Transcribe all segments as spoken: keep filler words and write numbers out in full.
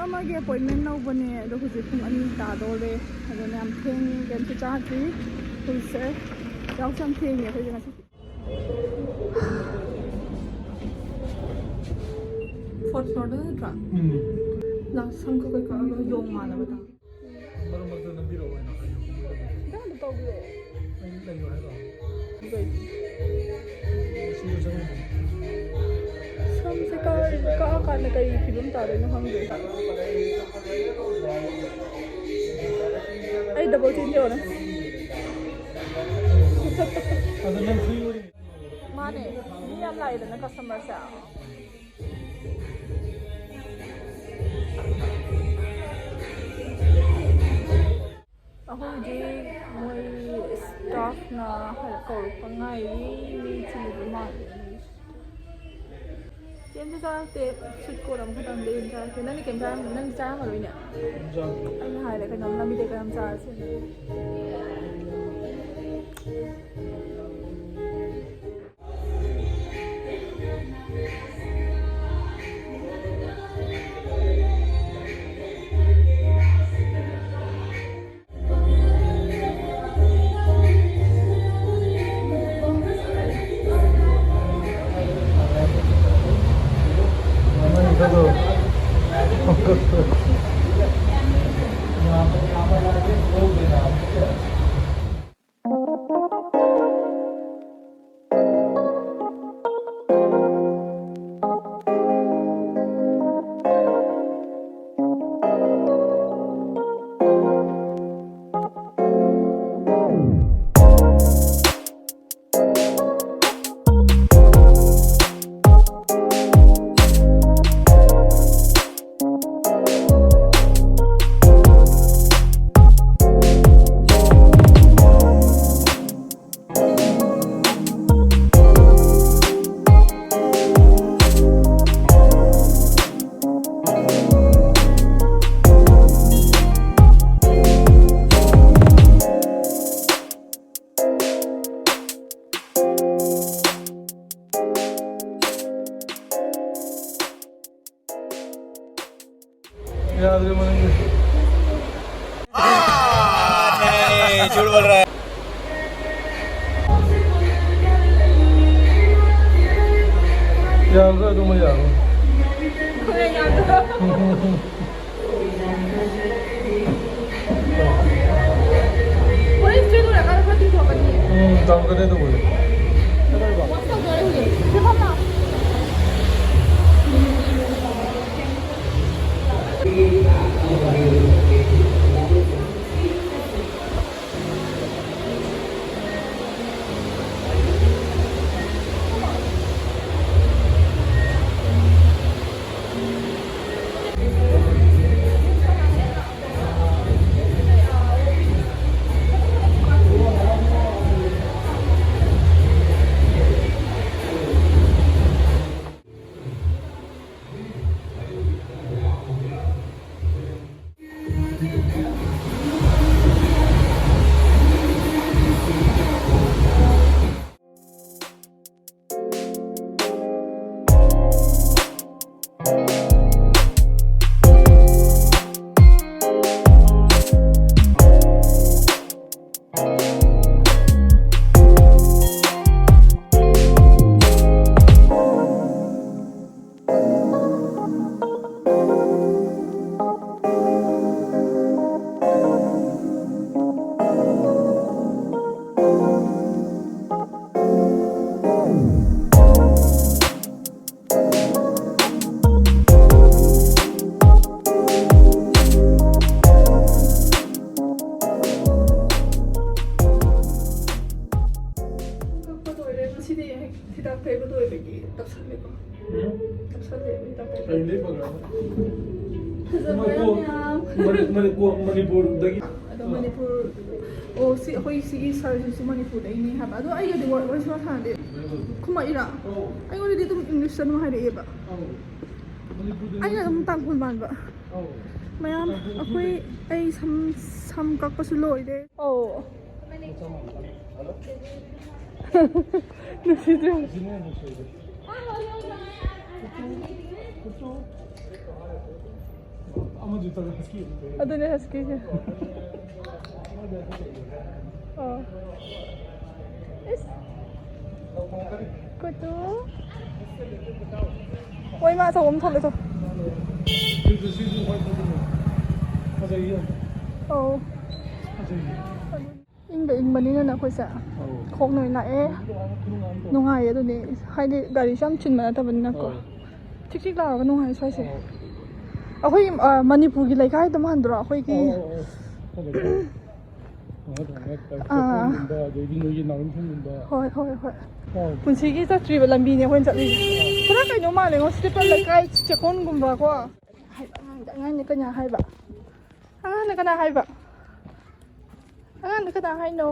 ꯑꯃꯒꯤ ꯑꯦꯄꯣꯏꯟꯃꯦꯟ ꯂꯧꯕꯅꯦ, ꯑꯗꯣ ꯍꯧꯖꯤꯛ ꯄꯨꯡ ꯑꯅꯤ ꯇꯥꯗꯣꯔꯦ꯫ ꯑꯗꯨꯅ ꯌꯥꯝ ꯊꯦꯡꯉꯦ, ꯀꯩꯝꯇ ꯆꯥꯗ꯭ꯔꯤ꯫ ꯍꯧꯖꯤꯛꯁꯦ ꯌꯥꯍꯧꯁꯦ ꯌꯥꯝ ꯊꯦꯡꯉꯦ ꯑꯩꯈꯣꯏꯁꯦ ꯉꯁꯤꯗꯤ꯫ ꯐꯣꯔꯠ ꯐ꯭ꯂꯣꯔꯗ ꯅꯠꯇ꯭ꯔꯥ? ꯎꯝ꯫ ꯂꯥꯁ ꯁꯝ ꯀꯛꯄꯩ ꯀꯛꯑꯒ ꯌꯣꯡ ꯃꯥꯟꯅꯕ ꯇꯥ꯫ ꯃꯔꯛ ꯃꯔꯛꯇ ꯅꯝꯕꯤꯔꯛꯑꯣ ꯍꯥꯏꯅ ꯍꯥꯏꯌꯣ꯫ ꯈꯤꯇꯪ ꯑꯗꯨꯝ ꯇꯧꯕꯤꯔꯛꯑꯣ꯫ ꯑꯩ ꯂꯩꯌꯣ ꯍꯥꯏꯔꯣ? ꯀꯩꯒꯤ? ꯁꯤꯗ ꯆꯪꯉꯣ꯫ ꯁꯝꯁꯦ ꯀꯛꯑ-, ꯀꯛꯑꯀꯥꯟꯗ ꯀꯔꯤ ꯐꯤꯕꯝ ꯇꯥꯗꯣꯏꯅꯣ ꯈꯪꯗꯦ꯫ ꯑꯩ ꯗꯕꯜ ꯆꯤꯟ ꯌꯧꯔꯦ꯫ ꯑꯗꯣ ꯅꯪ ꯐ꯭ꯔꯤ ꯑꯣꯏꯔꯤ꯫ ꯃꯥꯅꯦ, ꯃꯤ ꯌꯥꯝ ꯂꯥꯛꯏꯗꯅ ꯀꯁꯇꯃꯔꯁꯦ꯫ ꯑꯩꯈꯣꯏ ꯍꯧꯖꯤꯛ ꯃꯣꯏ ꯁ꯭ꯇꯥꯐꯅ ꯀꯧꯔꯛꯄ ꯉꯥꯏꯔꯤ, ꯃꯤ ꯆꯤꯜꯂꯤꯕ ꯃꯥꯜꯂꯦ꯫ ꯀꯩꯝꯇ ꯆꯥꯔꯛꯇꯦ, ꯁ꯭ꯋꯤꯠ ꯀꯣꯔꯟ ꯑꯃꯈꯛꯇꯪꯗꯤ ꯑꯗꯨꯝ ꯆꯥꯔꯛꯀꯦ꯫ ꯅꯪꯗꯤ ꯀꯩꯝ ꯆꯥꯔꯝ-, ꯅꯪꯗꯤ ꯆꯥꯔꯝꯃꯔꯣꯏꯅꯦ? ꯑꯩꯅ ꯍꯥꯏꯔꯦ ꯀꯩꯅꯣꯝ ꯂꯝꯕꯤꯗ ꯀꯩꯅꯣꯝ ꯆꯥꯔꯁꯦꯅ꯫ ꯌꯥꯗ꯭ꯔꯦ ꯃꯅꯤꯡꯗꯤ꯫ नहीं, झूठ बोल रहा है। ꯌꯥꯗ꯭ꯔꯦ ꯑꯗꯨꯃ ꯌꯥꯔꯣꯏ꯫ ꯍꯣꯔꯦꯟ ꯆꯦꯜꯂꯨꯔꯀꯥꯟꯗ ꯈꯔ ꯇꯤꯡꯊꯣꯛꯀꯅꯤ꯫ ꯎꯝ, ꯇꯝꯒꯅꯤ ꯑꯗꯨꯕꯨꯗꯤ꯫ ꯋꯥꯁ ꯇꯧꯗꯣꯔꯦ ꯍꯧꯖꯤꯛ꯫ ꯁꯤ ꯐꯝꯃꯣ꯫ ꯀꯛꯄ ꯂꯣꯏꯔꯦ꯫ ꯉꯁꯤꯗꯤ ꯍꯦꯛ ꯍꯤꯗꯥꯛ ꯇꯩꯕ ꯂꯣꯏꯕꯒꯤ ꯇꯞꯁꯜꯂꯦꯀꯣ꯫ ꯎꯝ꯫ ꯇꯞꯁꯜꯂꯦ ꯍꯤꯗꯥꯛ ꯇꯩꯕ꯫ ꯀꯔꯤ ꯂꯦꯞꯄꯒ꯭ꯔꯕ? ꯐꯖꯕ ꯃꯅꯤꯄꯨꯔ, ꯌꯥꯝ ꯌꯥꯝ꯫ ꯃꯅꯤ-, ꯃꯅꯤꯄꯨꯔ, ꯃꯅꯤꯄꯨꯔꯗꯒꯤ꯫ ꯑꯗꯣ ꯃꯅꯤꯄꯨꯔ, ꯑꯣ, ꯁꯤ ꯑꯩꯈꯣꯏ ꯁꯤꯒꯤ ꯁꯥꯔꯁꯤꯁꯨ ꯃꯅꯤꯄꯨꯔꯗꯩꯅꯦ ꯍꯥꯏꯕ꯫ ꯑꯗꯣ ꯑꯩꯒꯗꯤ ꯋꯥ-, ꯋꯥꯔꯤ ꯁꯨꯡꯁꯥꯟ ꯁꯥꯟꯅꯗꯦ꯫ ꯈꯨꯝꯃꯛꯏꯔꯥ? ꯑꯧ꯫ ꯑꯩꯉꯣꯟꯗꯗꯤ ꯑꯗꯨꯝ ꯏꯪꯂꯤꯁꯇ ꯑꯗꯨꯝ ꯍꯥꯏꯔꯛꯑꯦꯕ꯫ ꯑꯧ꯫ ꯃꯅꯤꯄꯨꯔꯗ ꯑꯩꯅ ꯑꯗꯨꯝ ꯇꯥꯡꯈꯨꯜ ꯃꯥꯟꯕ꯫ ꯑꯧ꯫ ꯃꯌꯥꯝ, ꯇꯥꯡꯈꯨꯜ ꯑꯩꯈꯣꯏ, ꯑꯩ ꯁꯝ, ꯁꯝ ꯀꯛꯄꯁꯨ ꯂꯣꯏꯔꯦ꯫ ꯑꯧ꯫ ꯅꯨꯡꯁꯤꯗ꯭ꯔꯣ? ꯁꯤꯅꯦ ꯅꯨꯡꯁꯤꯗꯦ꯫ ꯑꯗꯨꯅꯦ ꯍꯁꯀꯤꯁꯦ꯫ ꯑꯣ꯫ ꯏꯁ꯫ ꯀꯨꯇꯨ꯫ ꯍꯣꯏ, ꯃꯥ ꯑꯆꯧꯕ ꯑꯃ ꯊꯣꯛꯂꯦ ꯇꯣ꯫ ꯑꯧ꯫ ꯏꯪꯒ ꯏꯪꯕꯅꯤꯅꯅꯦ ꯑꯩꯈꯣꯏꯁꯦ ꯈꯣꯡꯅ ꯑꯣꯏꯅ ꯂꯥꯛꯑꯦ꯫ ꯅꯨꯡꯉꯥꯏꯌꯦ ꯑꯗꯨꯅꯦ꯫ ꯍꯥꯏꯗꯤ ꯒꯥꯔꯤꯁꯨ ꯌꯥꯝ ꯆꯤꯟꯕ ꯅꯠꯇꯕꯅꯤꯅꯀꯣ꯫ ꯆꯤꯛ ꯆꯤꯛ ꯂꯥꯎꯔꯒ ꯅꯨꯡꯉꯥꯏ ꯁ꯭ꯋꯥꯏꯁꯦ꯫ ꯑꯩꯈꯣꯏ, ꯑ, ꯃꯅꯤꯄꯨꯔꯒꯤ ꯂꯩꯀꯥꯏꯗꯣ ꯃꯥꯟꯗ꯭ꯔꯣ? ꯑꯩꯈꯣꯏꯒꯤ, ꯑꯥ꯫ ꯍꯣꯏ, ꯍꯣꯏ, ꯍꯣꯏ꯫ ꯄꯨꯟꯁꯤꯒꯤ ꯆꯠꯇ꯭ꯔꯤꯕ ꯂꯝꯕꯤꯅꯦ ꯑꯩꯈꯣꯏꯅ ꯆꯠꯂꯤꯁꯦ꯫ ꯄꯨꯔꯥ ꯀꯩꯅꯣ ꯃꯥꯜꯂꯦꯉꯣ, ꯁꯤꯗꯤ ꯄꯨꯔꯥ ꯂꯩꯀꯥꯏ ꯆꯦꯛꯀꯣꯟꯒꯨꯝꯕꯀꯣ꯫ ꯍꯥꯏꯕ ꯑꯉꯥꯡꯗ, ꯑꯉꯥꯡꯅ ꯀꯅꯥ ꯍꯥꯏꯕ? ꯑꯉꯥꯡꯅ ꯀꯅꯥ ꯍꯥꯏꯕ? ꯑꯉꯥꯡꯅ ꯀꯅꯥ ꯍꯥꯏꯅꯣ?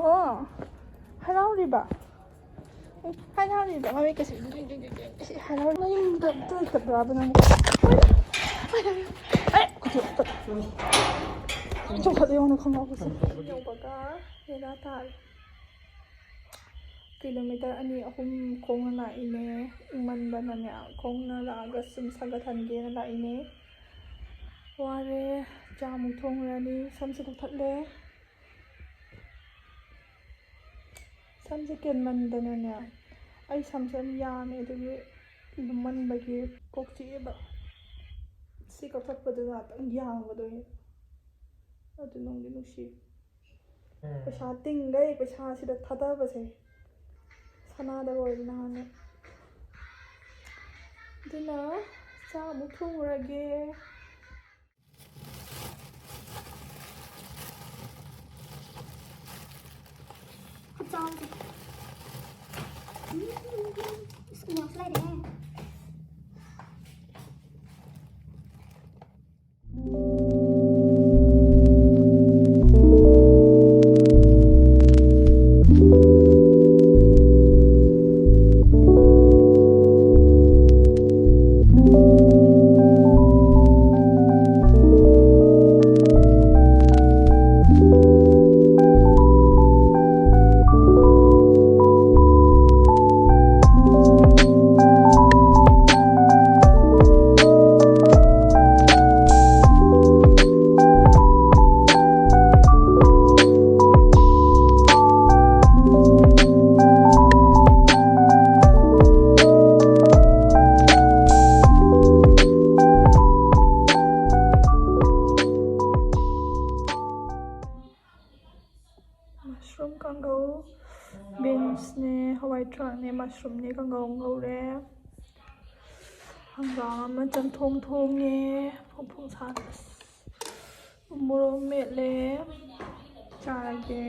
ꯍꯔꯥꯎꯔꯤꯕ? ꯍꯔꯥꯎꯔꯤꯕ? ꯃꯃꯤꯠꯀꯁꯦ ꯍꯔꯥꯎ-, ꯅꯌꯨꯝꯗ ꯑꯝꯇ ꯂꯩꯇꯕ꯭ꯔꯥꯕ ꯅꯪ? ꯑꯩ ꯆꯣꯡꯈꯠꯂꯦ ꯌꯦꯡꯉꯨꯅꯦ ꯈꯣꯡꯒ꯭ꯔꯥꯎꯒꯁꯦ꯫ ꯌꯧꯕꯒ ꯕꯦꯔꯥ ꯇꯥꯔꯦ꯫ ꯀꯤꯂꯣꯃꯤꯇꯔ ꯑꯅꯤ ꯑꯍꯨꯝ ꯈꯣꯡꯅ ꯂꯥꯛꯏꯅꯦ꯫ ꯏꯪꯃꯟꯕꯅꯅꯦ ꯈꯣꯡꯅ ꯂꯥꯛꯑꯒ ꯁꯨꯝ ꯁꯥꯒꯠꯍꯟꯒꯦꯅ ꯂꯥꯛꯏꯅꯦ꯫ ꯋꯥꯔꯦ꯫ ꯆꯥꯃꯨꯛ ꯊꯣꯡꯉꯨꯔꯅꯤ꯫ ꯁꯝꯁꯨ ꯀꯛꯊꯠꯂꯦ꯫ ꯁꯝꯁꯦ ꯀꯦꯟꯃꯟꯗꯅꯅꯦ, ꯑꯩ ꯁꯝꯁꯦ ꯌꯥꯝ ꯌꯥꯝꯃꯦ, ꯑꯗꯨꯒꯤ ꯂꯨꯝꯃꯟꯕꯒꯤ ꯀꯣꯛ ꯆꯤꯛꯑꯦꯕ꯫ ꯁꯤ ꯀꯛꯊꯠꯄꯗ ꯉꯥꯛꯇꯪ ꯌꯥꯝꯒꯗꯣꯏꯅꯦ꯫ ꯑꯗꯨ ꯅꯨꯡꯗꯤ ꯅꯨꯡꯁꯤ꯫ ꯄꯩꯁꯥ ꯇꯤꯡꯈꯩ ꯄꯩꯁꯥꯁꯤꯗ ꯊꯥꯗꯕꯁꯦ ꯁꯅꯥꯗ ꯑꯣꯏꯔꯗꯤ ꯅꯍꯥꯟꯅ꯫ ꯑꯗꯨꯅ ꯆꯥꯛ ꯑꯃꯨꯛ ꯊꯣꯡꯉꯨꯔꯒꯦ꯫ ꯈꯨꯠꯆꯥꯎꯁꯦ꯫ ꯎꯝ, ꯏꯁ, ꯎ ꯃꯣꯔꯣꯛꯁꯨ ꯂꯩꯔꯦ꯫ ꯃꯁꯔꯨꯝꯅꯦ, ꯀꯥꯡꯉꯧ ꯉꯧꯔꯦ꯫ ꯍꯪꯒꯥꯝ ꯑꯃ ꯆꯝꯊꯣꯡ ꯊꯣꯡꯉꯦ꯫ ꯐꯣꯡ ꯐꯣꯡ ꯁꯥꯅ꯫ ꯑꯁ, ꯃꯣꯔꯣꯛ ꯃꯦꯠꯂꯦ꯫ ꯆꯥꯔꯒꯦ꯫